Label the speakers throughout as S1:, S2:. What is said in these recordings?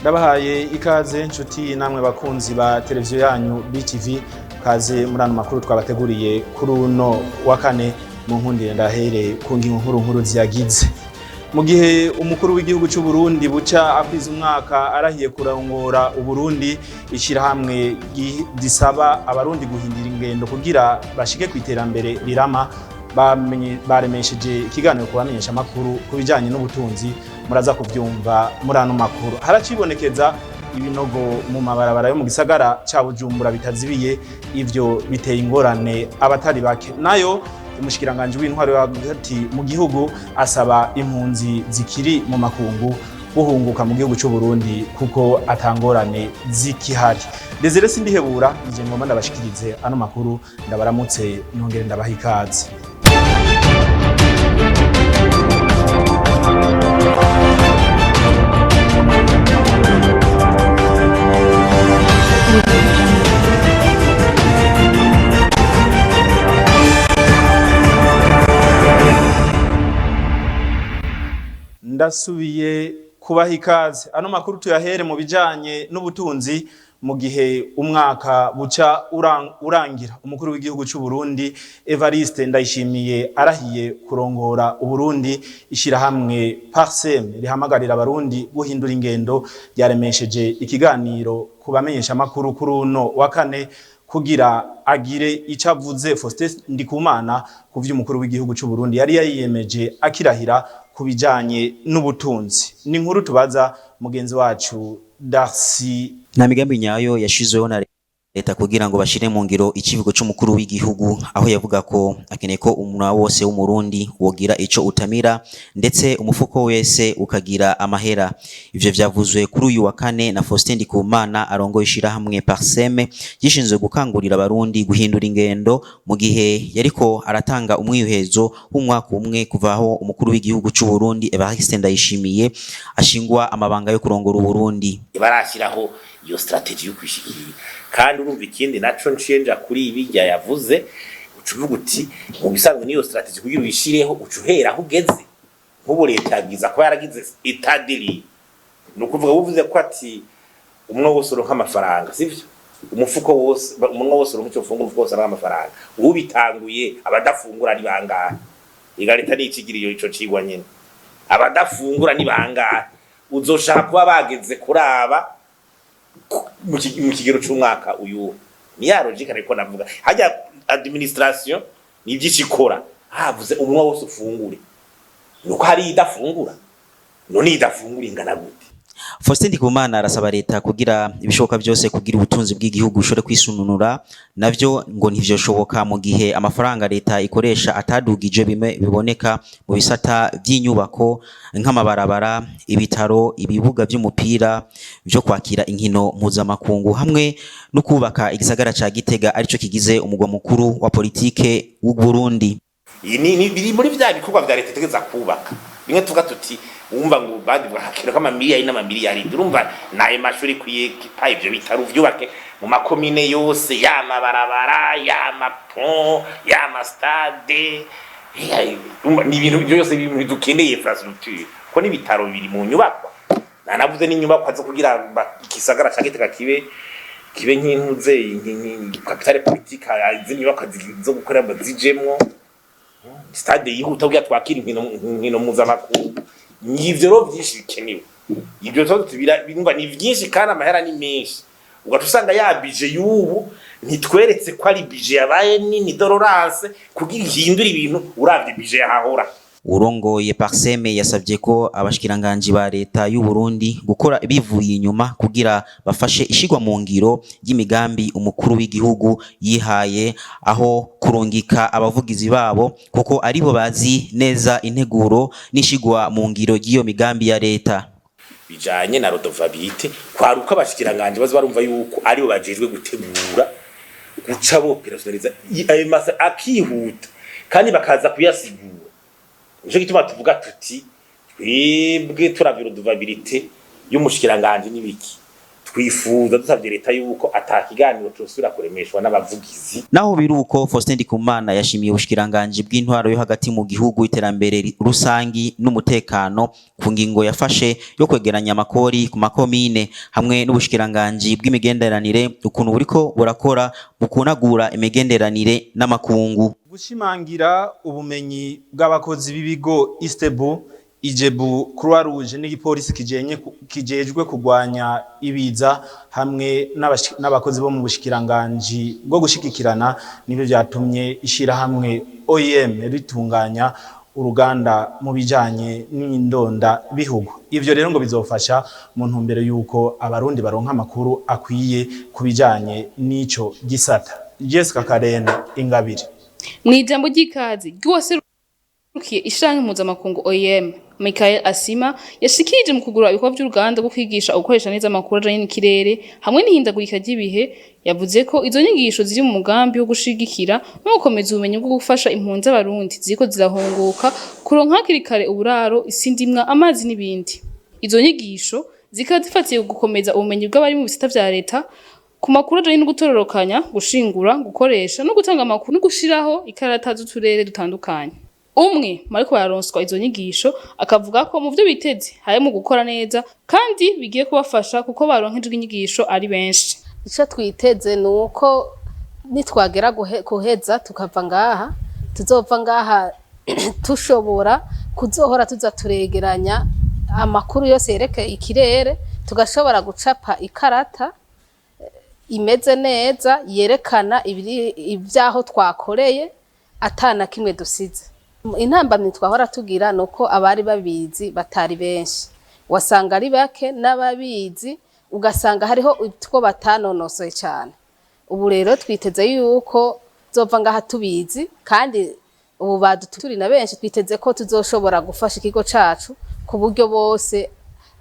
S1: Ndabahaye ikaze nshuti namwe bakunzi ba televiziyo yanyu BTV, kaze muri ano makuru twabateguriye kuri uno wa kane. Mu nkundire ndahere ku ngingo nkuru nkuru ziyagize. Mu gihe umukuru w'igihugu cy'u Burundi buca akwiza umwaka arahiye kurongora Uburundi, ishyirahamwe risaba abarundi guhindura ingendo kugira bashike ku iterambere rirama baremesheje ikiganiro ku bamenyesha amakuru ku bijyanye n'ubutunzi. Muraza kubyumva muri ano makuru. Haracibonekeza ibinogo mu mabarabara yo mu gisagara ca Bujumbura bitazibiye, ivyo biteye ingorane abatari bake. Nayo umushikiranganji w'intwaro yo hagati mu gihugu asaba impunzi zikiri mu makungu guhunguka mu gihugu cy'u Burundi kuko atangorane zikihari. Desire Sindihebura nije ngomba ndabashikirize ano makuru, ndabaramutse nongere ndabaha ikaze. Ndasubiye kubaha ikaze. Ano makuru tuyahere mu bijanye n'ubutunzi. Mu gihe umwaka buca urangira umukuru w'igihugu cy'u Burundi Evariste Ndayishimiye arahiye kurongora Uburundi, ishirahamwe Parsem rihamagarira abarundi guhindura ingendo ryaremesheje ikiganiro ku bamenyesha amakuru kuri uno wa kane kugira agire icyo avuze. Faustin Ndikumana ku vy'umukuru w'igihugu cy'u Burundi yari yayiyemeje akirahira ku bijanye n'ubutunzi. Ni inkuru tubaza mugenzi wacu Darcy.
S2: Nta migambi nyayo yashizweho na leta kugira ngo bashire mu ngiro icivugo c'umukuru w'igihugu, aho yavuga ko akeneye ko umunwa wose w'umurundi wogira ico utamira, ndetse umufuko wese ukagira amahera. Ivyo vyavuzwe kuri uyu wa kane na Faustin Ndikumana arongoye ishirahamwe Parseme gishinzwe gukangurira abarundi guhindura ingendo, mu gihe yariko aratanga umwihezo w'umwaka umwe kuva aho umukuru w'igihugu c'u Burundi Evariste Ndayishimiye ashingwa amabanga yo kurongora Uburundi.
S3: Barashyiraho iyo strategy yo kwishikira. Kandi urumva, ikindi naco nshenja kuri ibijya yavuze, uca uvuga uti mu bisanzwe niyo strategy kugira uyishireho uca uhera aho ugeze. Nk'ubu leta yabwiza kuba yaragize état des lieux, ni ukuvuga uvuze ko ati umwe wose uronka amafaranga, sivyo? Umufuko wose, umunwa wose uronka icyo ufungura, umufuko wose uronka amafaranga. Ubitanguye, abadafungura ni bangahe? Iga leta nicigiriye ico cigwa nyene, abadafungura ni bangahe? Uzoshaka kuba bageze kuraba mu kigero c'umwaka uyu. Ni ya logique ariko navuga hajya administration ni byinshi ikora. Havuze umwe wose ufungure, nuko hari idafungura. None idafungura ingana gute?
S2: Faustin Ndikumana arasaba leta kugira ibishoboka byose kugira ubutunzi bw'igihugu bushobore kwisununura. Navyo ngo ntivyoshoboka mu gihe amafaranga leta ikoresha atadugije bimwe biboneka mu bisata vy'inyubako nk'amabarabara, ibitaro, ibibuga vy'umupira vyo kwakira inkino mpuzamakungu, hamwe no kubaka igisagara ca Gitega arico kigize umugwa mukuru wa politike w'u Burundi.
S3: Iyi ni biri muri vya bikorwa vya leta itegeza kubaka, bimwe tuvuga tuti wumva ngo badivuga hakiro k'amamiliyari n'amamiliyari. Urumva nayo mashuri ikwiye kipa ivyo bitaro vyubake mu makomine yose, y'amabarabara, y'amapont, y'amastade. Urumva ni ibintu byose ibintu dukeneye, infrastructure, ko n'ibitaro biri mu nyubakwa. Nanavuze n'inyubakwa zo kugira igisagara ca Gitega kibe nk'intuze capitale politique, izindi nyubakwa zo gukorera zijemwo, stade yihuta kugira twakira inkino mpuzamakungu. Ivyo rero vyinshi bikenewe, ivyo tubira birumva ni vyinshi kandi amahera ni menshi. Ugaca usanga ya budget y'ubu ntitweretse ko ari budget yabaye nini dororance kugira ihindure ibintu uravye budget yahahora.
S2: Urongoye Parseme yasabye ko abashikiranganji ba leta y'u Burundi gukora bivuye inyuma kugira bafashe ishigwa mu ngiro ry'imigambi umukuru w'igihugu yihaye, aho kurungika abavugizi babo, kuko aribo bazi neza integuro n'ishigwa mu ngiro ry'iyo migambi ya leta.
S3: Bijanye na redevabilité, kwari uko abashikiranganje baza barumva yuko aribo bajejwe gutegura, guca bo opérationnaliza ayo masa akihuta kandi bakaza kuyasigura. Nico gituma tuvuga tuti twebwe turavye redevabilité y'umushikiranganje n'ibiki. Twifuza, dusabye leta yuko ata kiganiro cosubira kuremeshwa n'abavugizi.
S2: Naho biruko, Faustin Ndikumana yashimiye ubushikiranganji bw'intwaro yo hagati mu gihugu, iterambere rusangi n'umutekano ku ngingo yafashe yo kwegeranya amakori ku makomine, hamwe n'ubushikiranganji bw'imigenderanire ukuntu buriko burakora mu kunagura imigenderanire n'amakungu.
S1: Gushimangira ubumenyi bw'abakozi b'ibigo Istebu, Ijebu, Croix Rouge n'igipolisi kijenye kijejwe kugwanya ibiza hamwe n'abakozi bo mu bushikiranganji bwo gushigikirana nibyo vyatumye ishirahamwe OIM ritunganya uruganda mu bijanye n'indonda bihugu. Ivyo rero ngo bizofasha mu ntumbero yuko abarundi baronka amakuru akwiye ku bijanye n'ico gisata. Jessica Karen Ingabire.
S4: Mw'ijambo ry'ikaze ry'uwaserukiye ishirahamwe mpuzamakungu OIM, Michael Asima, yashikirije mu kugura ibikorwa vy'uruganda rwo kwigisha gukoresha neza amakuru ajanye n'ikirere hamwe n'ihindagurika ry'ibihe, yavuze ko izo nyigisho ziri mu mugambi wo gushigikira no gukomeza ubumenyi bwo gufasha impunzi z'abarundi ziriko zirahunguka kuronka hakiri kare uburaro, isindimwa, amazi n'ibindi. Izo nyigisho zikaba zifatiye ku gukomeza ubumenyi bw'abari mu bisata vya leta ku makuru ajanye no gutororokanya, gushingura, gukoresha no gutanga amakuru no gushiraho ikarata z'uturere dutandukanye. Umwe mu bariko bararonswa izo nyigisho akavuga ko mu vyo biteze harimwo gukora neza kandi bigiye kubafasha kuko baronkejwe inyigisho ari benshi.
S5: Icyo twiteze ni uko nitwagera guheza tukava ngaha, tuzova ngaha tushobora kuzohora tuza turegeranya amakuru yose yerekeye ikirere, tugashobora gucapa ikarata imeze neza yerekana ibyaho twakoreye atana kimwe dusize. Intambamyi twahora tugira ni uko abari babizi batari benshi, wasanga ari bake, n'ababizi ugasanga hariho utwo batanonosoye cyane. Ubu rero twiteze yuko tuzova ngaha tubizi, kandi ubu baduturi na benshi, twiteze ko tuzoshobora gufasha ikigo cacu ku buryo bose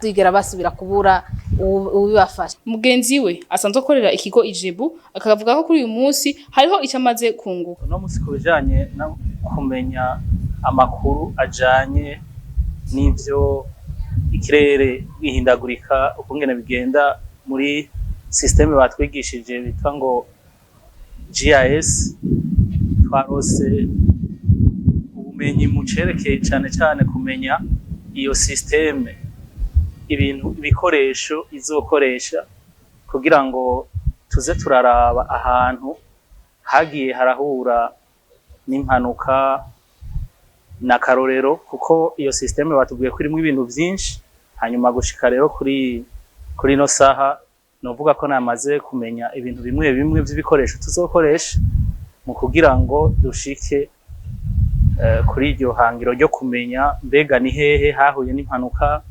S5: zigera basubira kubura uwubibafasha.
S4: Mugenzi we asanzwe akorera ikigo Ijebu akavuga ko kuri uyu munsi hariho icyo amaze kunguka.
S6: Uno munsi ku bijanye no kumenya amakuru ajanye n'ivyo ikirere bihindagurika, ukungene bigenda muri système batwigishije bitwa ngo GIS, twarose ubumenyi mu cerekeye cane cane kumenya iyo système, ibintu ibikoresho izokoresha kugira ngo tuze turaraba ahantu hagiye harahura n'impanuka na karorero, kuko iyo système batubwiye ko irimwo ibintu vyinshi. Hanyuma gushika rero kuri ino saha novuga ko namaze kumenya ibintu bimwe bimwe vy'ibikoresho tuzokoresha mu kugira ngo dushike kuri iryo hangiro ryo kumenya mbega ni hehe hahuye n'impanuka,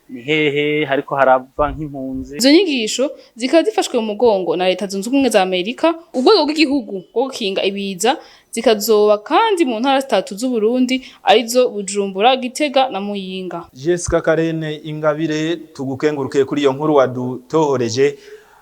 S6: ni hehe hariko harava nk'impunzi.
S4: Izo nyigisho zikaba zifashwe mu mugongo na Leta Zunze Ubumwe za Amerika, urwego rw'igihugu rwo gukinga ibiza, zikazoba kandi mu ntara zitatu z'Uburundi arizo Bujumbura, Gitega na Muyinga.
S1: Jessica Karene Ingabire, tugukengurukiye kuri iyo nkuru wadutohoreje.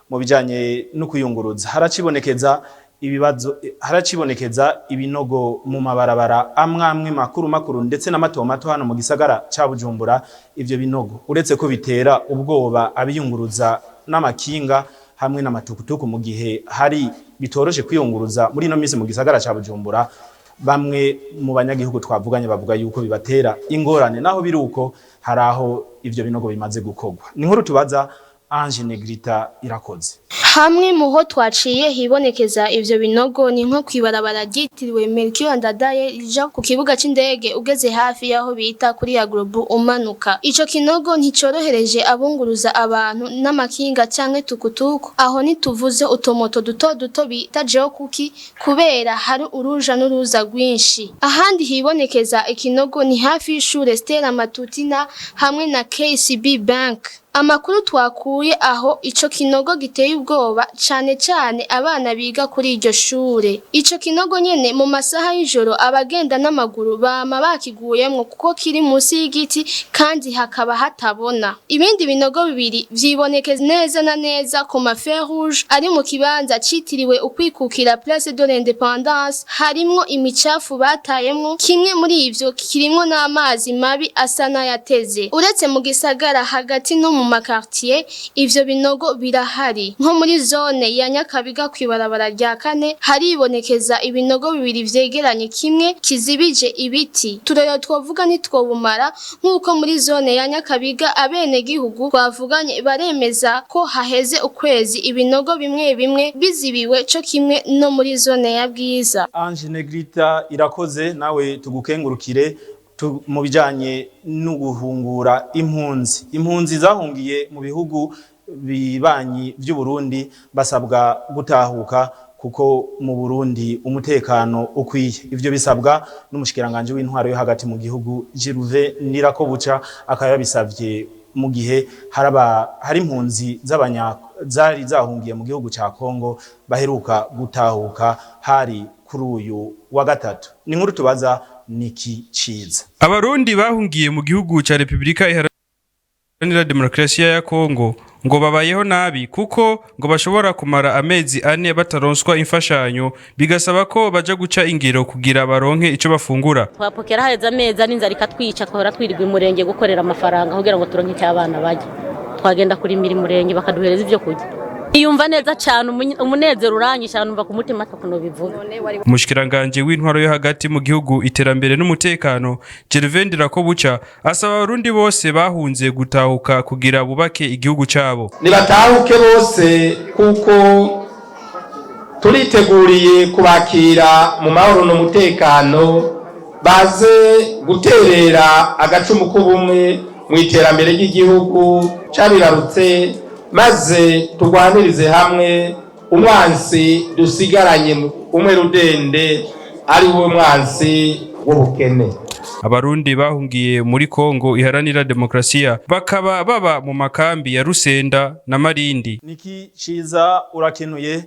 S1: Mu bijanye no kuyunguruza haracibonekeza ibibazo, haracibonekeza ibinogo mu mabarabara amwe amwe makuru makuru ndetse n'amato mato hano mu gisagara ca Bujumbura. Ivyo binogo, uretse ko bitera ubwoba abiyunguruza n'amakinga hamwe n'amatukutuku mu gihe hari bitoroshe kwiyunguruza muri ino minsi mu gisagara ca Bujumbura, bamwe mu banyagihugu twavuganye bavuga yuko bibatera ingorane. Naho biruko, hari aho ivyo binogo bimaze gukorwa. Ni inkuru tubaza Ange Negrita Irakoze.
S7: Hamwe mu ho twaciye hibonekeza ivyo binogo ni nko kwibarabara ryitiriwe Melchior Ndadaye rija ku kibuga c'indege, ugeze hafi y'aho bita kuri ya Globu umanuka. Ico kinogo nticorohereje abunguruza abantu n'amakinga canke tukutuku. Aho ntituvuze utumoto duto duto bita Jeokuki, kubera hari uruja n'uruza rwinshi. Ahandi hibonekeza ikinogo ni hafi y'ishure Stella Matutina hamwe na KCB Bank. Amakuru twakuye aho, ico kinogo giteye ubwoba cane cane abana biga kuri iryo shure. Ico kinogo nyene mu masaha y'ijoro abagenda n'amaguru bama bakiguyemwo kuko kiri munsi y'igiti kandi hakaba hatabona. Ibindi binogo bibiri vyibonekeza neza na neza ku ma feux rouge ari mu kibanza citiriwe ukwikukira, Place de l'Indépendance, harimwo imicafu batayemwo. Kimwe muri ivyo kirimwo n'amazi mabi asa n'ayateze. Uretse mu gisagara hagati no mu ma quartier ivyo binogo birahari. Nko muri zone ya Nyakabiga, kw'ibarabara rya kane, haribonekeza ibinogo bibiri vyegeranye, kimwe kizibije ibiti. Turero twovuga ntitwobumara. Nk'uko muri zone ya Nyakabiga abenegihugu twavuganye baremeza ko haheze ukwezi ibinogo bimwe bimwe bizibiwe, co kimwe no muri zone ya Bwiza.
S1: Ange Negrita, irakoze, nawe tugukengurukire. Mu bijanye no guhungura impunzi zahungiye mu bihugu bibanyi vy'u Burundi basabwa gutahuka kuko mu Burundi umutekano ukwiye. Ivyo bisabwa n'umushikiranganje w'intwaro yo hagati mu gihugu, Gervais Ndirakobuca, akaba yabisavye mu gihe haraba hari impunzi z'abanya zari zahungiye mu gihugu ca Kongo baheruka gutahuka, hari kuri uyu wa gatatu. Ni inkuru tubaza Niki Ciza.
S8: Abarundi bahungiye mu gihugu ca Repubulika Iharanira Demokarasi ya Kongo ngo babayeho nabi, kuko ngo bashobora kumara amezi 4 bataronswa imfashanyo, bigasaba ko baja guca ingero kugira baronke ico bafungura.
S9: Twapokera haheze amezi 4, inzara ikatwica. Twahora twirirwa imurenge gukorera amafaranga kugira ngo turonke icyo abana barya. Twagenda kurimira imurenge bakaduhereza ibyo kurya. Iyumva neza cyane, umunezero uranyisha, numva ku mutima atakuntu bivuga.
S8: Umushikiranganje w'intwaro yo hagati mu gihugu, iterambere n'umutekano, Gervais Ndirakobuca, asaba abarundi bose bahunze gutahuka kugira bubake igihugu cabo.
S10: Nibatahuke bose kuko turiteguriye kubakira mu mahoro n'umutekano, baze guterera agacumu k'ubumwe mu iterambere ry'igihugu cabibarutse, maze turwanirize hamwe umwansi dusigaranye umwe rudende, ari we mwansi w'ubukene.
S8: Abarundi bahungiye muri Kongo Iharanira Demokrasiya bakaba baba mu makambi ya Rusenda na Marindi.
S1: Niki Ciza, urakenuye.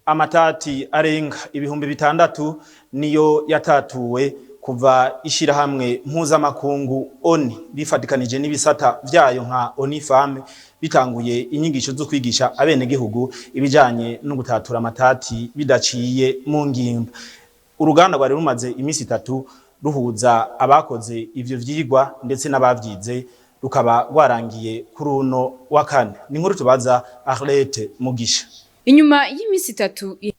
S1: Amatati arenga 6000 niyo yatatuwe kuva ishirahamwe mpuzamakungu ONU bifatikanije n'ibisata vyayo nka ONU Femmes bitanguye inyigisho zo kwigisha abenegihugu ibijanye no gutatura amatati bidaciye mu ngimba. Uruganda rwari rumaze imisi 3 ruhuza abakoze ivyo vyigwa ndetse n'abavyize rukaba rwarangiye kuri uno wa kane. Ni inkuru tubaza Arlette Mugisha.
S11: Inyuma y'imisi 3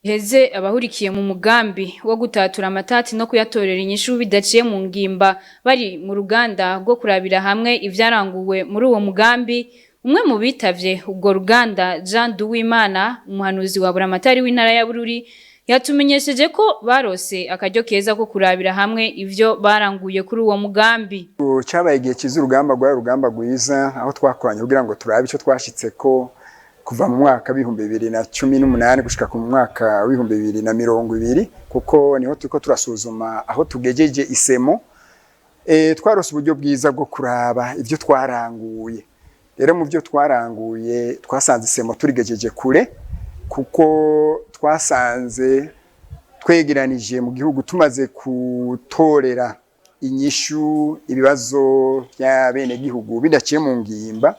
S11: iheze abahurikiye mu mugambi wo gutatura amatati no kuyatorera inyishu bidaciye mu ngimba bari mu ruganda rwo kurabira hamwe ivyaranguwe muri uwo mugambi, umwe mu bitavye ubwo ruganda, Jean Duwimana, umuhanuzi wa buramatari w'intara ya Bururi, yatumenyesheje ko barose akaryo keza ko kurabira hamwe ivyo baranguye kuri uwo mugambi.
S12: Cyabaye igihe cyiza, urugamba rwari urugamba rwiza, aho twakoranye kugira ngo turabe icyo twashitse ko kuva mu mwaka w'2018 gushika ku mwaka w'2020, kuko niho turiko turasuzuma aho tugejeje isemo. Twarose uburyo bwiza bwo kuraba ibyo twaranguye. Rero mu byo twaranguye twasanze isemo turigejeje kure, kuko twasanze twegeranije mu gihugu tumaze gutorera inyishu ibibazo by'abenegihugu bidaciye mu ngimba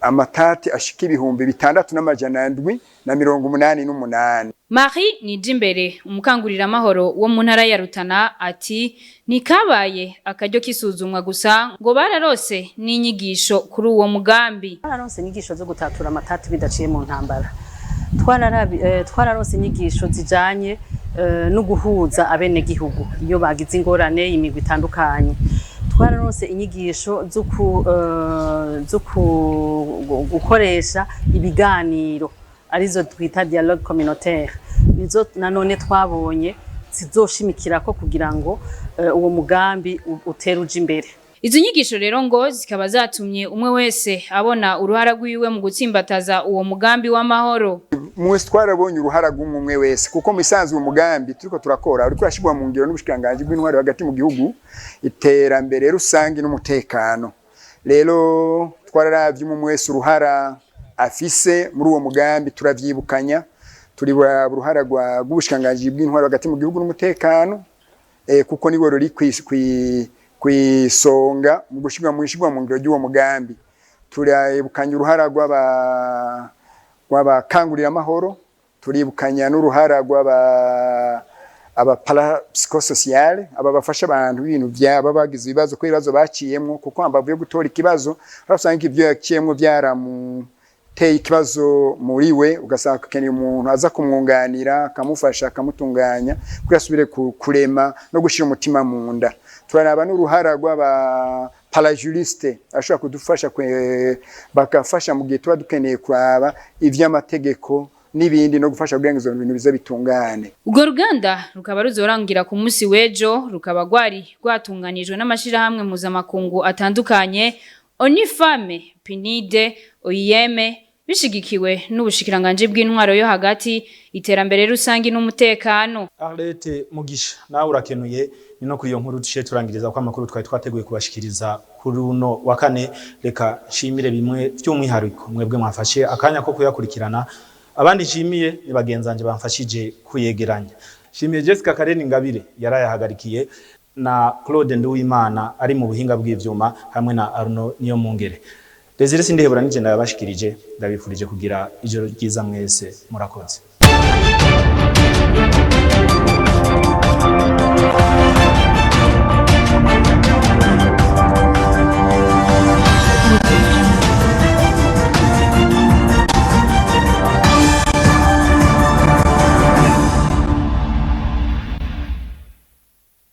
S12: amatati ashika 6788.
S11: Marie Nijimbere, umukangurira amahoro wo mu ntara ya Rutana, ati nikabaye akaryo kisuzumwa gusa, ngo bararose n'inyigisho kuri uwo mugambi.
S13: Twararonse inyigisho zo gutatura amatati bidaciye mu ntambara. Twararose inyigisho zijanye no guhuza abenegihugu iyo bagize ingorane, imigwi itandukanye. Twararonse inyigisho zo gukoresha ibiganiro, arizo twita dialogue communautaire, nizo nanone twabonye zizoshimikirako kugira ngo uwo mugambi utere uja imbere.
S11: Izo nyigisho rero ngo zikaba zatumye umwe wese abona uruhara rwiwe mu gutsimbataza uwo mugambi w'amahoro.
S12: Mwese twarabonye uruhara rw'umwe wese, kuko mu isanzwe umugambi turiko turakora uriko urashirwa mu ngiro n'ubushikiranganji bw'intwaro hagati mu gihugu, iterambere rusange n'umutekano. Rero twararavye umwe wese uruhara afise muri uwo mugambi, turavyibukanya, turi uruhara rw'ubushikiranganji bw'intwaro hagati mu gihugu n'umutekano, kuko niwe ruri kwisonga mu gushirwa mu ishirwa mu ngiro ry'uwo mugambi. Turibukanya uruhara rw'abakangurira amahoro, turibukanya n'uruhara rw'aba Aba parapsychosocial, aba bafasha abantu ibintu byaba bagize ibibazo, ko ibibazo baciyemwo, kuko hambavu yo gutora ikibazo urasanga ibyo yaciyemwo byaramuteye ikibazo muri we, ugasanga akeneye umuntu aza kumwunganira, akamufasha, akamutunganya kugira asubire kurema no gushira umutima mu nda. Turaraba n'uruhara rw'aba parajuriste ashobora kudufasha, bakafasha mu gihe tuba dukeneye kuraba ivy'amategeko n'ibindi, no gufasha kugira ngo ivyo bintu bize bitungane.
S11: Urwo ruganda rukaba ruzorangira ku munsi w'ejo, rukaba rwari rwatunganijwe n'amashirahamwe mpuzamakungu atandukanye, ONU Femmes, PNUD, OIM, bishigikiwe n'ubushikiranganji bw'intwaro yo hagati, iterambere rusangi n'umutekano.
S1: Arlette Mugisha, nawe urakenuye. Ni no kuri iyo nkuru dushiye turangiriza ko amakuru twari twateguye kubashikiriza kuri uno wa kane. Reka nshimire bimwe by'umwihariko mwebwe mwafashe akanya ko kuyakurikirana. Abandi nshimiye ni bagenzanje bamfashije kuyegeranya. Nshimiye Jessica Kareni Ngabire yarayahagarikiye, na Claude Nduwimana ari mu buhinga bw'ivyuma, hamwe na Arno Niyo Mungere. Desire Sindihebura nije ndabashikirije, ndabifurije kugira ijoro ryiza mwese, murakoze.